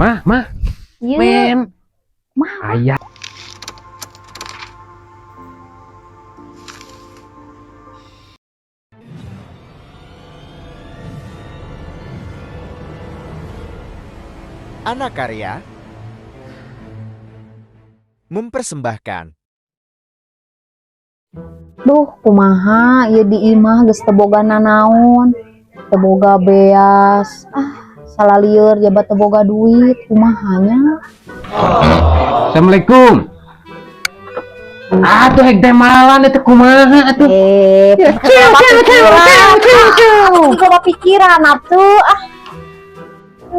Mah, mah, Ieu. Men. Mah. Aya. Anak Karya mempersembahkan. Duh, kumaha ieu di imah geus teu boga nanaon. Teu boga beas. Ah, salah lieur jabat teu boga duit, kumaha nya? Assalamualaikum. Atuh hek teh malan itu kumaha atuh? Eh, Ciu, ciu, ciu, ciu, ciu, ciu. Loba pikiran atuh. Ah,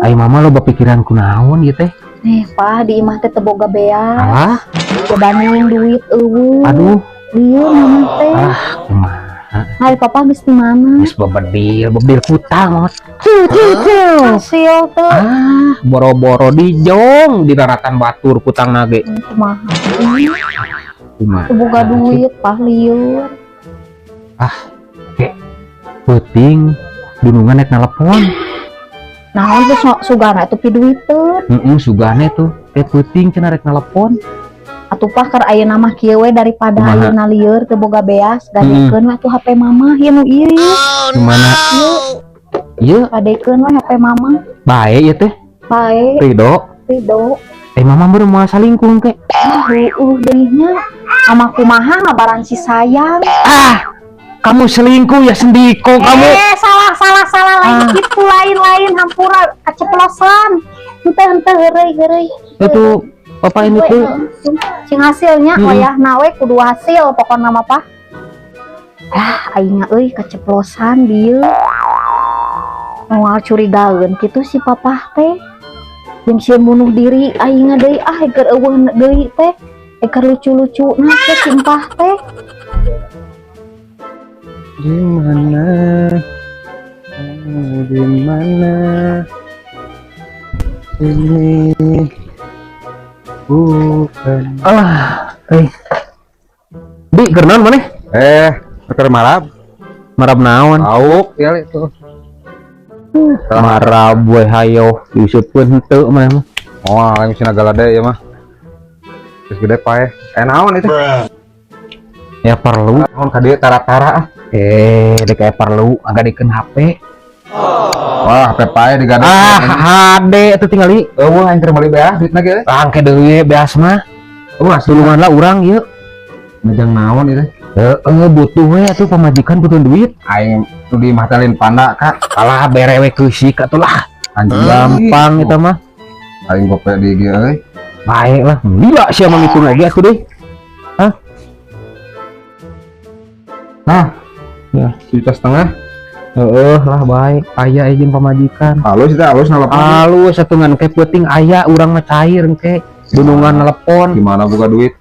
Ai mama loba pikiran kunaon ieu teh? Nih, Pak, di imah teh teu boga beas. Alah, Jabanin duit euweuh. Aduh, Lieur mama teh. Ah, kumaha? Hari papa geus di mana? Geus bebedil, bebedil kutang mama. Ciu, ciu, ciu. Hasil tuh. Ah, boro-boro dijong di daratan batur kutang nage. Kumaha? Kumaha? Teu boga duit, Pak, lieur. Peuting dunungan nek telepon. Naon tuh sugana itu piduiteun. Heeh, sugane tuh. Teh peuting cenah rek telepon. Atuh Pak, keur ayeuna mah kieu we, daripada Kumaha? Ayeuna lieur teu boga beas, gadekeun we atuh HP mama ieu nu ieu ieu. Gimana? Ieu Gadekeun we HP mama. Bae ieu teh. Bae. Ridho. Ridho. Eh, mama baru mau salingkuh ke. Ah, heueuh deui nya. Mama kumaha ngabaran si sayang. Ah, kamu selingkuh ya sendiko kamu. Eh, salah salah salah, lain Ah. gitu, lain lain, hampura, kaceplosan. Henteu henteu, heureuy heureuy. Itu papa ini tuh. Sing hasilnya wayahna we kudu hasil pokokna mah, Pak. Ah, aing euy kaceplosan dieu. Moal curigaeun kitu si papah teh. Jeung sieun bunuh diri aing deui, ah, keur euweuh deui teh. Keur lucu-lucu nah teh si empah teh. Di mana? Kamu di mana? Ini bukan. Alah, eh. Di keur naon maneh? Eh, keur marab. Marab naon? Lauk ya itu. Marab we hayo diusupkeun henteu maneh mah. Oh, aing sina galade ya mah. Terus gede pae. Eh, naon itu? Ya perlu. Naon ka dieu tara-tara ah. Eh, dek aya perlu ngagadikeun HP. Wah, HP pae digade. Ah, HD itu tinggali. Euweuh aing keur meuli beas duitna ge. Angke deui beas mah. Euweuh. Tulungan lah urang ieu. Ngejang naon itu? Heeh, butuh we atuh, pamajikan butuh duit. Aing tuh di imah teh lain panda, Kak. Alah, bere we keusik atuh lah. Anjing. Gampang eta mah. Aing gope di ieu euy. Baik lah. Lila sia mah ngitung lagi aku deh. Nah. Ya. 1,5 juta. Heeh lah, baik. Aya izin pamajikan. Halus itu, halus nelpon. Halus atuh, ngan ke peuting aya urang mah cair engke. Dunungan telepon, Gimana buka duit?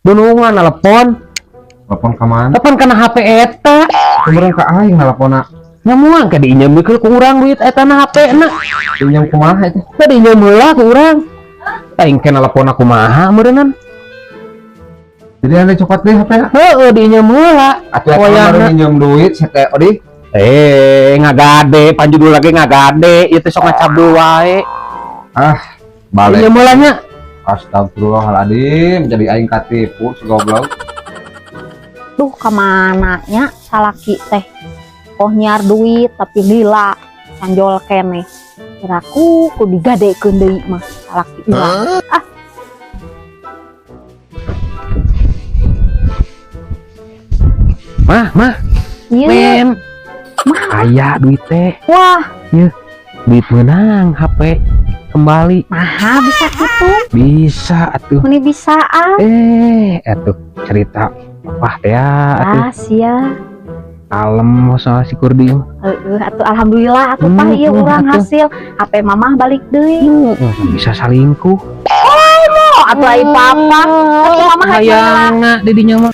Dunungan telepon. Telepon ka mana? Telepon kana HP eta. Kemudian ka aing nelponna. Nyamuang ke diinjem ku urang duit eta na HP na. Pinjam kumaha itu? Da diinjem heula ku urang. Aing ke nelpon aku maha meureunnan. Jadi anda cokot deh HP na. Heeh, diinjem heula. Atuh eta Wayahna. baru minjem duit sete odi. Eh, ngagade, panjudul lagi ngagade, ieu teh sok ngacabdul wae. Ah, balik. Injem heula nya. Astagfirullahaladzim, jadi aing katipu si goblok. Duh, kemana nya salaki teh? Oh, nyiar duit tapi lila sanjol keneh. Kiraku ku digadekeun deui mah salaki urang. Ah, Mah, mah, ieu. Men. Mah. Aya duit teh. Wah, Duit menang HP kembali. Naha bisa gitu? Bisa atuh. Meni bisaan. Eh, atuh cerita apa teh ya atuh. Ah, sia. Kalem soal si Kurdi mah. Heeh, atuh alhamdulillah atuh Pah ieu urang atuh. Hasil HP mamah balik deui. Bisa selingkuh. Oh, atuh ai papa. Atuh mamah hayang Hayangna di dinya mah.